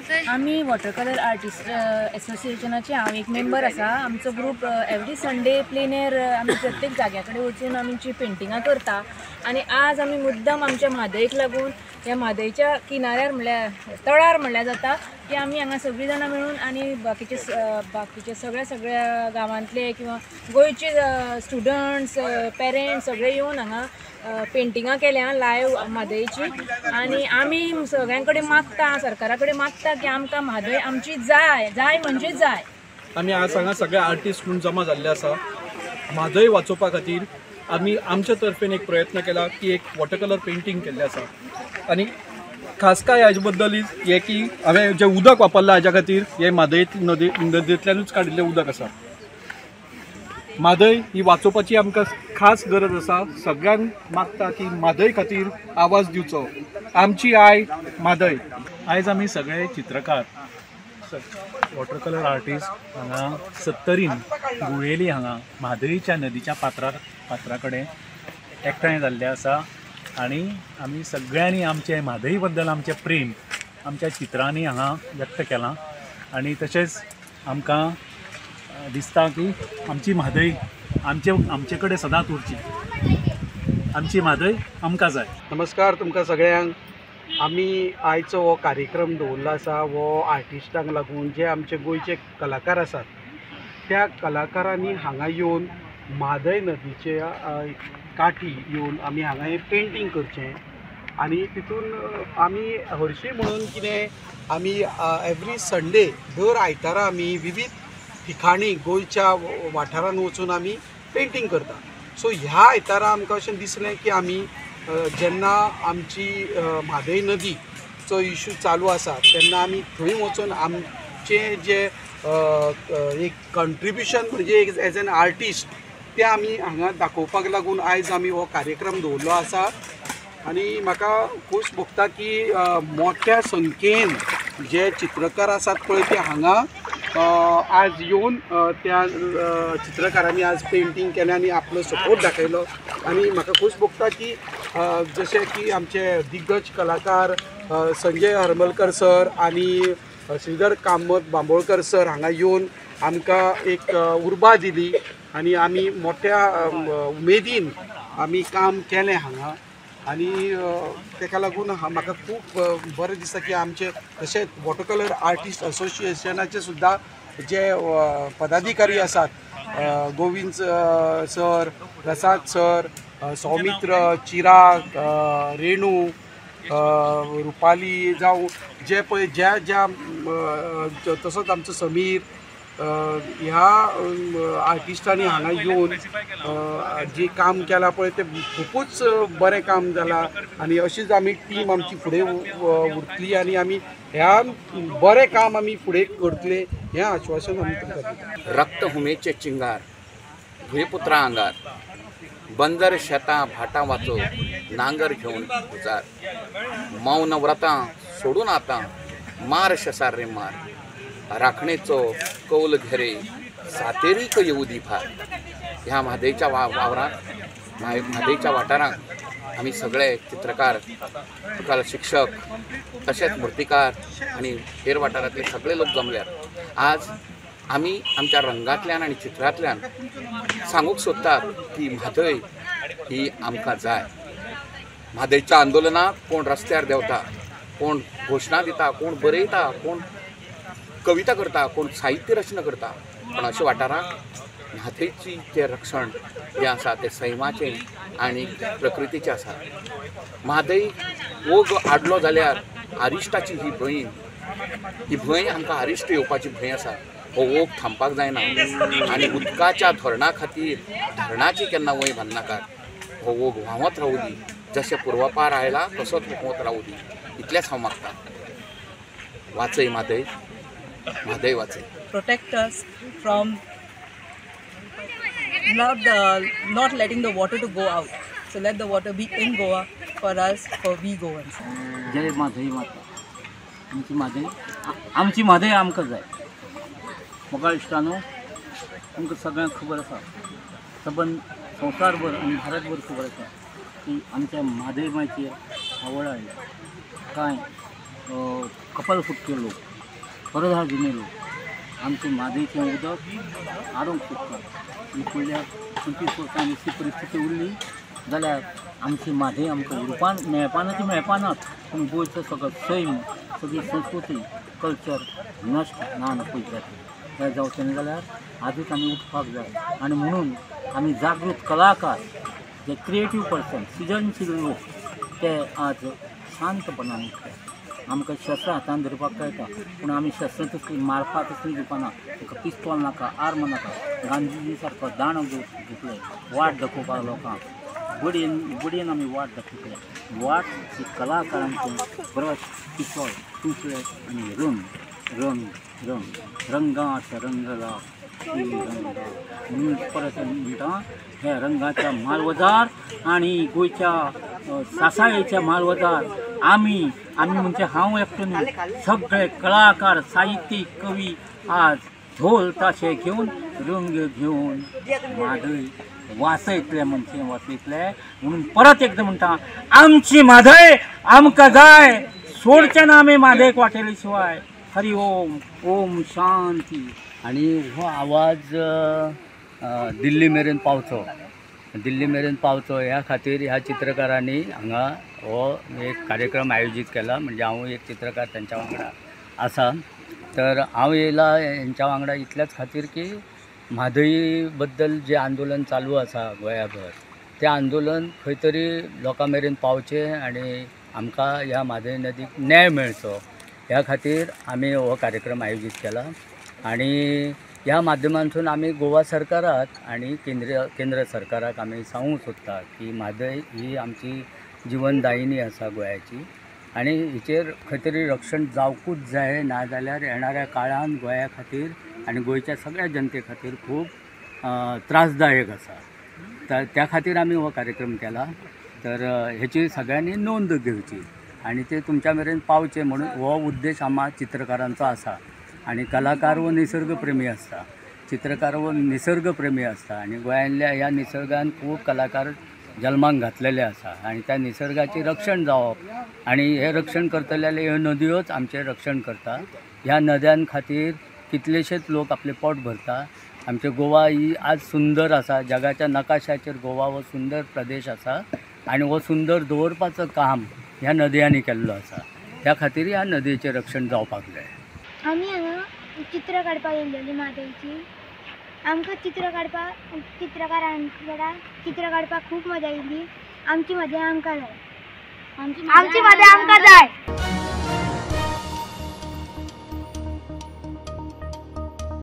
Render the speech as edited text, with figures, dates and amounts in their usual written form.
आमी water colour artist एसोसिएशनाचे हांव एक मेंबर आसा. आमचो group every Sunday plein air आमी प्रत्येक जाग्या कडेन वचून आमची पेंटिंगां करता आनी आज आमी मुद्दम आमच्या म्हादयक लागून ह्या म्हादयच्या किनाऱ्यार म्हणल्यार तळार म्हणल्यार जाता की आमी हांगा सगळीं जाणां मेळून आनी बाकीचे बाकीचे सगळ्या सगळ्या गांवांतले किंवा गोंयचे स्टुडंट्स पेरंट्स सगळे येवन हांगा पेंटिंगां केल्या लायव म्हादयची. आनी आमी सगळ्यां कडेन मागता, सरकारा कडेन मागता की आमकां म्हादय आमची जाय, जाय म्हणजे जाय. आमी आज हांगा सगळे आर्टिस्ट म्हूण जमा जाल्ले आसा. म्हादय वाचोवपा खातीर आमी आमच्या तर्फेन एक प्रयत्न केला की एक वॉटर कलर पेंटींग केल्लें आसा. आनी खास काय हाजे बद्दल हें की हांवें जें उदक वापरलां हाज्या खातीर हें म्हादय नदयेंतल्यानूच काडिल्लें उदक आसा. म्हादय ही वाचोवपाची आमकां खास गरज आसा. सगळ्यांक मागता की म्हादय खातीर आवाज दिवचो. आमची I Mhadei. आयज आमी सगळे चित्रकार, वॉटर कलर आर्टिस्ट हांगा सत्तरीन गुळेली हांगा म्हादयच्या नदीच्या पात्रा कडेन एकठांय जाल्ले आसा आनी आमी सगळ्यांनी आमचे म्हादय बद्दल आमचें प्रेम आमच्या चित्रांनी हांगा व्यक्त केलां. आनी तशेंच आमकां दिसता की आमची म्हादय आमचे कडेन सदांच उरची, आमची म्हादय आमकां जाय. नमस्कार तुमकां सगळ्यांक. आमी आयचो हो कार्यक्रम दवरलो आसा हो आर्टिस्टांक लागून, जे आमचे गोंयचे कलाकार आसात त्या कलाकारांनी हांगा येवन म्हादय नदीचे काठी येवन आमी हांगा हें पेंटींग करचें. आनी तितून आमी हरशीं म्हणून कितें आमी एवरी संडे दर आयतारा आमी विवीध ठिकाणी गोंयच्या वाठारान वचून आमी पेंटींग करता. सो ह्या आयतारा आमकां अशें दिसलें की आमी जेन्ना आमची म्हादय नदीचो इशू चालू आसा तेन्ना आमी थंय वचून आमचें जें एक कंट्रिब्युशन म्हणजे एक एज एन आर्टिस्ट तें आमी हांगा दाखोवपाक लागून आयज आमी हो कार्यक्रम दवरलो आसा. आनी म्हाका खोस भोगता की मोठ्या संख्येन जे चित्रकार आसात पळय ते हांगा आज येवन त्या चित्रकारांनी आज पेंटींग केलें आनी आपलो सपोर्ट दाखयलो. आनी म्हाका खोस भोगता की जशें की आमचे दिग्गज कलाकार संजय हरमलकर सर आनी श्रीधर कामत बांबोळकर सर हांगा येवन आमकां एक उर्बा दिली आनी आमी मोठ्या उमेदीन आमी काम केलें हांगा. आनी ताका लागून म्हाका खूब बरें दिसता की आमचे तशेंच वॉटर कलर आर्टिस्ट असोसिएशनाचे सुद्दां जे पदाधिकारी आसात, गोविंद सर, प्रसाद सर, सौमित्र, चिराग, रेणू, रुपाली जावं जे पळय ज्या ज्या तसोच आमचो समीर, ह्या आर्टिस्टांनी हांगा येवन जे काम केलां पळय तें खुबूच बरें काम जालां. आनी अशीच आमी टीम आमची फुडें उरतली आनी आमी ह्या बरें काम आमी फुडें करतले हें आश्वासन आमी तुमकां दिता. रक्त हुमेचे चिंगार भुंयपुत्रा आंगार, बंजर शेतां भाटां वाचो नांगर घेवन उजार, मौन व्रतां सोडून आतां मार शेसार रे मार, राखणेचो कौल घेरे सातेरीक येवू दी भार. ह्या म्हादयच्या वावरांत म्हादयच्या वाठारांत आमी सगळे चित्रकार, शिक्षक, तशेंच मुर्तीकार आनी हेर वाठारांतले सगळे लोक जमल्यात. आज आमी आमच्या रंगांतल्यान आनी चित्रांतल्यान सांगूंक सोदतात की म्हादय ही आमकां जाय. म्हादयच्या आंदोलनाक कोण रस्त्यार देंवता, कोण घोशणा दिता, कोण बरयता, कोण कविता करता, कोण साहित्य रचना करता, पण अशा वाठारांत म्हादयची जें रक्षण जें आसा तें सैमाचें आनी प्रकृतीचें आसा. म्हादय ओग आडलो जाल्यार आरिश्टाची ही भंय, ही भंय आमकां आरिश्ट येवपाची भंय आसा. हो ओग थांबपाक जायना आनी उदकाच्या धोरणा खातीर धरणाची केन्ना वंय बांदनाकात. हो ओग व्हांवत रावूं दी, जशें पुर्वापार आयला तसोच व्हांवत रावूं दी, इतलेंच हांव मागता. वाचय Mhadei, Mhadei वाचय. Protect us from not letting the water to go out. So let the water be in Goa for us, for we Goans. जय म्हादय माता. आमची म्हादय, आमची म्हादय आमकां जाय. म्हाका इश्टानो, तुमकां सगळ्यांक खबर आसा, सबंद संवसारभर आनी भारतभर खबर आसा की आमच्या म्हादय मायचेर आवड आयल्या कांय कपाल फुटके लोक परधार्जिणे लोक आमचे म्हादयचें उदक आडोवंक सोदतात आनी फुडल्या 25 वर्सां अशी परिस्थिती उरली जाल्यार आमची म्हादय आमकां उरपान मेळपाना ती मेळपानात, पूण गोंयचो सगळो सैम, सगळी संस्कृती, कल्चर नश्ट ना नपयत जातलें. हें जावचें न्ही जाल्यार आजूच आमी उठपाक जाय आनी म्हणून आमी जागृत कलाकार जे क्रिएटीव पर्सन, सृजनशील लोक ते आज शांतपणान उठतात. आमकां शस्त्रां हातान धरपाक कळटा, पूण आमी शस्त्रां तसलीं मारपाक तसलीं घेवपाना. तुका पिस्तोल नाका, आर्म नाका, गांधीजी सारको दांडो घेतले वाट दाखोवपाक लोकांक, बडयेन बडयेन आमी वाट दाखयतले. वाट ही कलाकारांचे ब्रश, पिस्तोल, तुसळे आनी रंग रंग रंग रंगात रंगला रंग म्हणून परत म्हणटा, ह्या रंगाच्या मालवजार आनी गोंयच्या सासायेच्या मालवजार आमी आमी म्हणजे हांव एकटो न्ही, सगळे कलाकार, साहित्यीक, कवी आज ढोल ताशे घेवन रंग घेवन म्हादय वाचयतले म्हणजे वाचयतले. म्हणून परत एकदां म्हणटा, आमची म्हादय आमकां जाय, सोडचे ना आमी म्हादयक वाटयले शिवाय. हरी ओम, ओम शांती. आनी हो आवाज दिल्ली मेरेन पावचो, दिल्ली मेरेन पावचो ह्या खातीर ह्या चित्रकारांनी हांगा हो एक कार्यक्रम आयोजीत केला. म्हणजे हांव एक चित्रकार तांच्या वांगडा आसा, तर हांव येयला हेंच्या वांगडा इतल्याच खातीर की म्हादई बद्दल जें आंदोलन चालू आसा गोंयाभर, तें आंदोलन खंय तरी लोकां मेरेन पावचें आनी आमकां ह्या म्हादय नदीक न्याय मेळचो ह्या खातीर आमी हो कार्यक्रम आयोजीत केला. आनी ह्या माध्यमांतून आमी गोवा सरकाराक आनी केंद्र सरकाराक आमी सांगूंक सोदता की म्हादय ही आमची जिवनदायिनी आसा गोंयाची आनी हिचेर खंय तरी रक्षण जावकूच जाय, नाजाल्यार येणाऱ्या काळान गोंया खातीर आनी गोंयच्या सगळ्या जनते खातीर खूब त्रासदायक आसा. त्या खातीर आमी हो कार्यक्रम केला. तर हेची सगळ्यांनी नोंद घेवची आनी ते तुमच्या मेरेन पावचे म्हणून हो उद्देश आमकां चित्रकारांचो आसा. आनी कलाकार हो निसर्गप्रेमी आसता, चित्रकार हो निसर्गप्रेमी आसता आनी गोंयांतल्या ह्या निसर्गान खूब कलाकार जल्माक घातलेले आसा आनी त्या निसर्गाचें रक्षण जावप आनी हें रक्षण करतले जाल्यार ह्यो नदयोच आमचें रक्षण करता. ह्या नद्यां खातीर कितलेशेच लोक आपलें पोट भरता. आमचें गोवा ही आज सुंदर आसा, जगाच्या नकाशाचेर गोवा हो सुंदर प्रदेश आसा आनी हो सुंदर दवरपाचो काम ह्या नदयांनी केल्लो आसा. त्या खातीर ह्या नदयेचें रक्षण जावपाक जाय. आमी हांगा चित्र काडपाक येयलेली म्हादयची. आमकां चित्र काडपाक, चित्रकारां चित्र काडपाक खूब मजा येयली. आमची म्हादय आमकां जाय, आमची म्हादय आमकां जाय.